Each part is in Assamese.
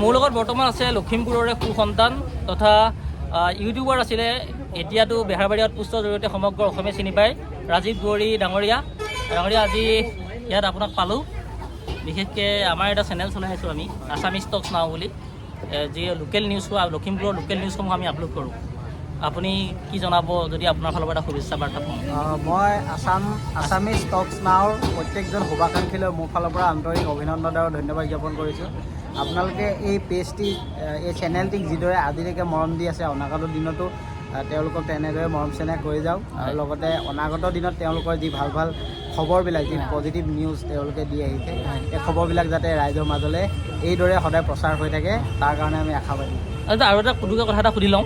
মোৰ লগত বৰ্তমান আছে লখিমপুৰৰে সুসন্তান তথা ইউটিউবাৰ আছিলে, এতিয়াতো বেহাৰবাৰী আউটপোষ্টৰ জৰিয়তে সমগ্ৰ অসমে চিনি পায়, ৰাজীৱ দুৱৰী ডাঙৰীয়া। ডাঙৰীয়া, আজি ইয়াত আপোনাক পালোঁ। বিশেষকৈ আমাৰ এটা চেনেল চলাই আছোঁ আমি, আছামিজ টক্স নাও বুলি, যি লোকেল নিউজ হোৱা, লখিমপুৰৰ লোকেল নিউজসমূহ আমি আপলোড কৰোঁ। আপুনি কি জনাব, যদি আপোনাৰ ফালৰ পৰা এটা শুভেচ্ছা বাৰ্তা পাওঁ? মই আছামিজ টক্স নাওৰ প্ৰত্যেকজন শুভাকাংক্ষীলৈ মোৰ ফালৰ পৰা আন্তৰিক অভিনন্দন আৰু ধন্যবাদ জ্ঞাপন কৰিছোঁ। আপোনালোকে এই পেজটি, এই চেনেলটিক যিদৰে আজিলৈকে মৰম দি আছে, অনাগত দিনতো তেওঁলোকক তেনেদৰে মৰম চেনেহ কৰি যাওক আৰু লগতে অনাগত দিনত তেওঁলোকৰ যি ভাল ভাল খবৰবিলাক, যি পজিটিভ নিউজ তেওঁলোকে দি আহিছে, এই খবৰবিলাক যাতে ৰাইজৰ মাজলৈ এইদৰে সদায় প্ৰচাৰ হৈ থাকে, তাৰ কাৰণে আমি আশাবাদী। আচ্ছা, আৰু এটা কুটুকে কথা এটা সুধি লওঁ।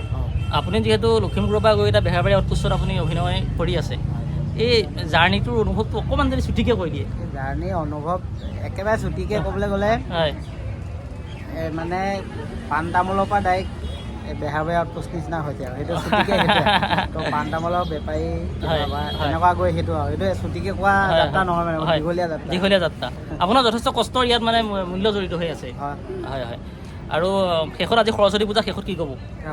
আপুনি যিহেতু লখিমপুৰৰ পৰা গৈ এতিয়া বেহাৰবাৰী আউটপোষ্টত আপুনি অভিনয় কৰি আছে, এই জাৰ্ণিটোৰ অনুভৱটো অকণমান যদি চুটিকৈ কৈ দিয়ে। এই জাৰ্ণি অনুভৱ একেবাৰে চুটিকৈ ক'বলৈ গ'লে, মানে পাণ তামোলৰ পৰা ডাইৰেক্ট বেহাৰবাৰী আউটপোষ্ট নিচিনা হৈছে আৰু সেইটো চুটিকে সেইটোৱে। তো পাণ তামোলৰ বেপাৰী কিবা বা তেনেকুৱা গৈ সেইটো আৰু সেইটো চুটিকে কোৱা যাত্ৰা নহয়, মানে দীঘলীয়া যাত্ৰা। দীঘলীয়া যাত্ৰা। আপোনাৰ যথেষ্ট কষ্টৰ ইয়াত মানে মূল্য জড়িত হৈ আছে। হয়। হয়, আৰু শেষত আজি সৰস্বতী পূজা, শেষত কি ক'ব?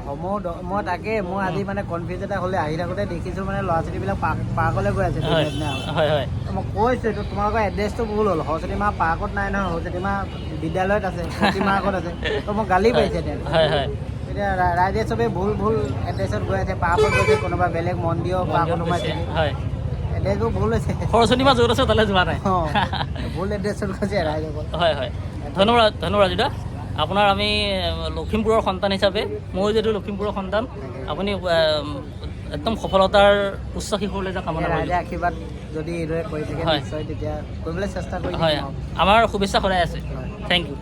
সমূহ মই তাকে মই আজি মানে কনফিউজ এটা হ'লে, আহি থাকোঁতে দেখিছোঁ মানে ল'ৰা ছোৱালীবিলাক পাৰ্কলৈ গৈ আছে ধুনীয়া ধুনীয়া। হয় হয় মই কৈছোঁ, এইটো তোমালোকৰ এড্ৰেছটো ভুল হ'ল, সৰস্বতী মা পাৰ্কত নাই নহয়, সৰস্বতী মা বিদ্যালয়ত আছে, সৰস্বতী মাৰ্কত আছে। তো মোক গালি পাৰিছে তেওঁলোকে। হয় হয় এতিয়া ৰাইজে চবেই ভুল ভুল এড্ৰেছত গৈ আছে, পাৰ্কত গৈছে, কোনোবা বেলেগ মন্দিৰৰ পাৰ্কত সোমাইছে। এড্ৰেছবোৰ ভুল হৈছে। সৰস্বতী মা য'ত আছে তালৈ যোৱা নাই। অঁ, ভুল এড্ৰেছত গৈছে ৰাইজসকল। হয়, ধন্যবাদ, ধন্যবাদ ৰাজুদা। আপোনাৰ আমি লখিমপুৰৰ সন্তান হিচাপে, ময়ো যিহেতু লখিমপুৰৰ সন্তান, আপুনি একদম সফলতাৰ উচ্চ শিখৰলৈ যাওক, কামনা ৰাইজে কৰিলোঁ। আশীৰ্বাদ যদি এইদৰে কৰি থাকে, নিশ্চয় তেতিয়া কৰিবলৈ চেষ্টা কৰি থাকিম আৰু। আমাৰ শুভেচ্ছা সদায় আছে। হয়। Thank U.